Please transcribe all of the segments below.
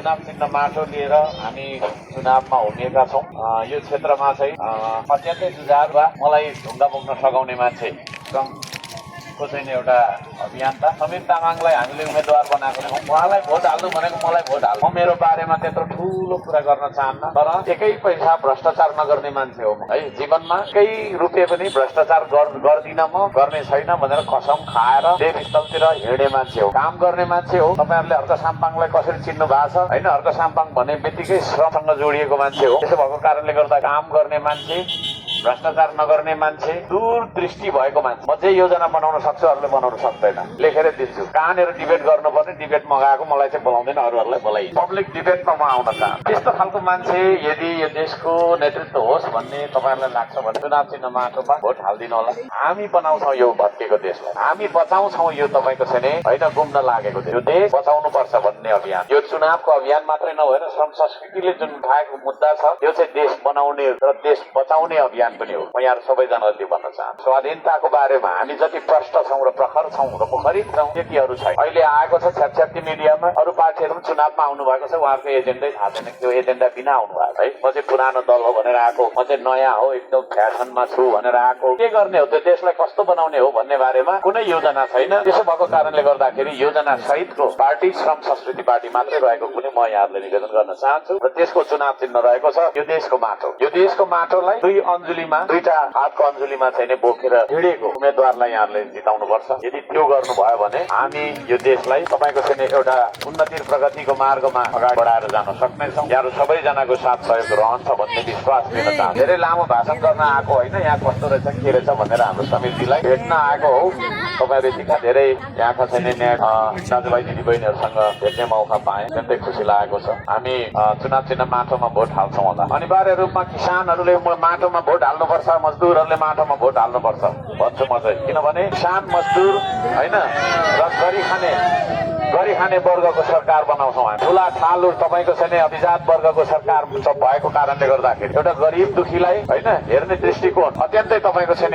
चुनाव चिन्ह माटो लिएर हामी चुनावमा उभिएका छौँ। यो क्षेत्रमा चाहिँ अत्यन्तै जुझारु वा मलाई ढुङ्गा बोक्न सघाउने मान्छे को चाहिँ एउटा अभियन्ता समीर तामाङलाई हामीले उम्मेदवार बनाएको छौँ। उहाँलाई भोट हाल्नु भनेको मलाई भोट हाल्नु। म मेरो बारेमा त्यत्रो ठुलो कुरा गर्न चाहन्न, तर एकै पैसा भ्रष्टाचार नगर्ने मान्छे हो म है। जीवनमा केही रुपियाँ पनि भ्रष्टाचार गर्दिन, म गर्ने छैन भनेर कसम खाएर देशस्थलतिर हिँड्ने मान्छे हो, काम गर्ने मान्छे हो। तपाईँहरूले हर्क साम्पाङलाई कसरी चिन्नु भएको छ होइन? हर्क साम्पाङ भन्ने बित्तिकै श्रमसँग जोडिएको मान्छे हो। त्यसो भएको कारणले गर्दा काम गर्ने मान्छे, भ्रष्टाचार नगर्ने मान्छे, दूरदृष्टि भएको मान्छे। म चाहिँ योजना बनाउन सक्छु, अरूले बनाउन सक्दैन। लेखेर दिन्छु। कहाँनिर डिबेट गर्नुपर्ने डिबेट मगाएको मलाई चाहिँ बोलाउँदैन, अरूहरूलाई बोलाइ। पब्लिक डिबेटमा म आउन चाहन्छु। त्यस्तो खालको मान्छे यदि यो देशको नेतृत्व होस् भन्ने तपाईँहरूलाई लाग्छ भने चुनाव चिन्ह माटोमा भोट हालिदिनु होला। हामी बनाउँछौँ यो भत्केको देशलाई, हामी बचाउँछौँ यो तपाईँको छैन होइन गुम्न लागेको देश। यो देश बचाउनु पर्छ भन्ने अभियान, यो चुनावको अभियान मात्रै नभएर श्रम संस्कृतिले जुन उठाएको मुद्दा छ यो चाहिँ देश बनाउने र देश बचाउने अभियान पनि हो। म यहाँ सबैजनाले भन्न चाहन्छु, स्वाधीनताको बारेमा हामी जति प्रष्ट छौँ र प्रखर छौँ र मुखरित छौँ त्यतिहरू छैन। अहिले आएको छ छ्यापछ्याप्ती मिडियामा अरू पार्टीहरू पनि चुनावमा आउनु भएको छ, उहाँहरूको एजेन्डै थाहा छैन, त्यो एजेन्डा बिना आउनु भएको है। म चाहिँ पुरानो दल हो भनेर आएको, म चाहिँ नयाँ हो एकदम फ्यासनमा छु भनेर आएको। के गर्ने हो, त्यो देशलाई कस्तो बनाउने हो भन्ने बारेमा कुनै योजना छैन। त्यसो भएको कारणले गर्दाखेरि योजना सहितको पार्टी श्रम संस्कृति पार्टी मात्रै रहेको पनि म यहाँहरूले निवेदन गर्न चाहन्छु। र त्यसको चुनाव चिन्ह रहेको छ यो देशको माटो। यो देशको माटोलाई दुईटा हातको अञ्जुलीमा चाहिँ बोकेर हिँडेको उम्मेद्वारलाई यहाँहरूले जिताउनु पर्छ। यदि त्यो गर्नुभयो भने हामी यो देशलाई तपाईँको चाहिँ एउटा उन्नति प्रगतिको मार्गमा अगाडि बढाएर जान सक्नेछौँ। यहाँहरू सबैजनाको साथ सहयोग रहन्छ भन्ने विश्वास लिन चाहन्छु। धेरै लामो भाषण गर्न आएको होइन, यहाँ कस्तो रहेछ के रहेछ भनेर हाम्रो समितिलाई भेट्न आएको हो। तपाईँहरू यतिका धेरै यहाँका चाहिँ दाजुभाइ दिदीबहिनीहरूसँग भेट्ने मौका पाएँ, अत्यन्तै खुसी लागेको छ। हामी चुनाव चिन्ह माटोमा भोट हाल्छौँ होला। अनिवार्य रूपमा किसानहरूले माटोमा भोट हाल्नुपर्छ, मजदुरहरूले माटोमा भोट हाल्नुपर्छ भन्छु म चाहिँ। किनभने किसान मजदुर होइन र गरी खाने वर्गको सरकार बनाउँछौँ हामी। ठुला ठालु तपाईँको छैन अभिजात वर्गको सरकार भएको कारणले गर्दाखेरि एउटा गरिब दुखीलाई होइन हेर्ने दृष्टिकोण अत्यन्तै तपाईँको छैन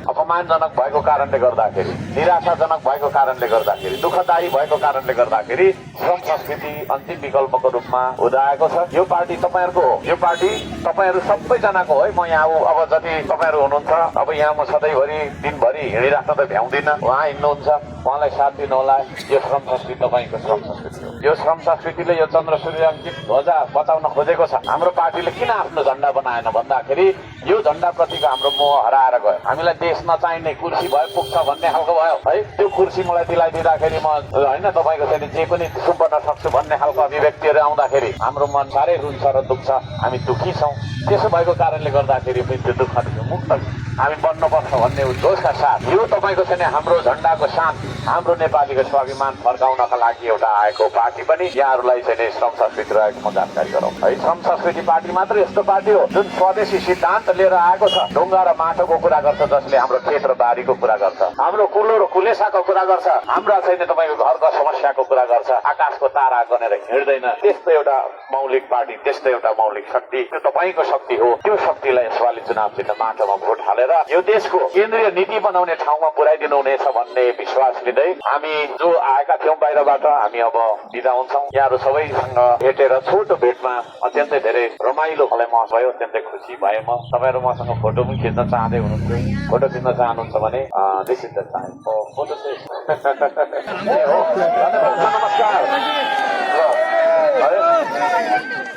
अपमानजनक भएको कारणले गर्दाखेरि, निराशाजनक भएको कारणले गर्दाखेरि, दुःखदायी भएको कारणले गर्दाखेरि श्रम संस्कृति अन्तिम विकल्पको रूपमा उदाएको छ। यो पार्टी तपाईँहरूको हो, यो पार्टी तपाईँहरू सबैजनाको हो है। म यहाँ अब जति तपाईँहरू हुनुहुन्छ, अब यहाँ म सधैँभरि दिनभरि हिँडिराख्न त भ्याउँदिनँ, उहाँ हिँड्नुहुन्छ, उहाँलाई साथ दिनु होला। यो श्रम संस्कृति तपाईँको श्रम संस्कृति हो। यो श्रम संस्कृतिले यो चन्द्र सूर्य अंकित ध्वजा बचाउन खोजेको छ। हाम्रो पार्टीले किन आफ्नो झण्डा बनाएन भन्दाखेरि यो झण्डा प्रतिको हाम्रो मोह हराएर गयो। हामीलाई देश नचाहिने कुर्सी भयो पुग्छ भन्ने खालको भयो है। त्यो कुर्सी मलाई दिलाइदिँदाखेरि म होइन तपाईँको चाहिँ जे पनि सुम्पन्न सक्छु भन्ने खालको अभिव्यक्तिहरू आउँदाखेरि हाम्रो मन साह्रै रुन्छ र दुख्छ। हामी दुखी छौँ। त्यसो भएको कारणले गर्दाखेरि पनि त्यो दुःखदेखि मुक्त हामी बन्नुपर्छ भन्ने उद्देश्यका साथ यो तपाईँको चाहिँ हाम्रो झण्डाको साथ हाम्रो नेपालीको स्वाभिमान फर्काउनका लागि एउटा आएको पार्टी पनि यहाँहरूलाई चाहिँ श्रम संस्कृति रहेको म जानकारी गराउँ है। श्रम संस्कृति पार्टी मात्र यस्तो पार्टी हो जुन स्वदेशी सिद्धान्त लिएर आएको छ। ढुङ्गा र माटोको कुरा गर्छ, जसले हाम्रो खेत र बारीको कुरा गर्छ, हाम्रो कुलो र कुलेसाको कुरा गर्छ, हाम्रा चाहिँ तपाईँको घरको समस्याको कुरा गर्छ, आकाशको तारा गनेर हिँड्दैन। त्यस्तो एउटा मौलिक पार्टी, त्यस्तो एउटा मौलिक शक्ति, त्यो तपाईँको शक्ति हो। त्यो शक्तिलाई यसपालि चुनाव चिन्ह माटोमा भोट हालेर यो देशको केन्द्रीय नीति बनाउने ठाउँमा पुर्याइदिनु हुनेछ भन्ने विश्वास लिँदै हामी जो आएका थियौँ बाहिरबाट हामी अब बिदा हुन्छौँ। यहाँहरू सबैसँग भेटेर छोटो भेटमा अत्यन्तै धेरै रमाइलो मलाई महसुस भयो, अत्यन्तै खुसी भएँ म। तपाईँहरू मसँग फोटो पनि खिच्न चाहँदै हुनुहुन्थ्यो, फोटो खिच्न चाहनुहुन्छ भने निश्चित चाहे फोटो चाहिँ हो। नमस्कार।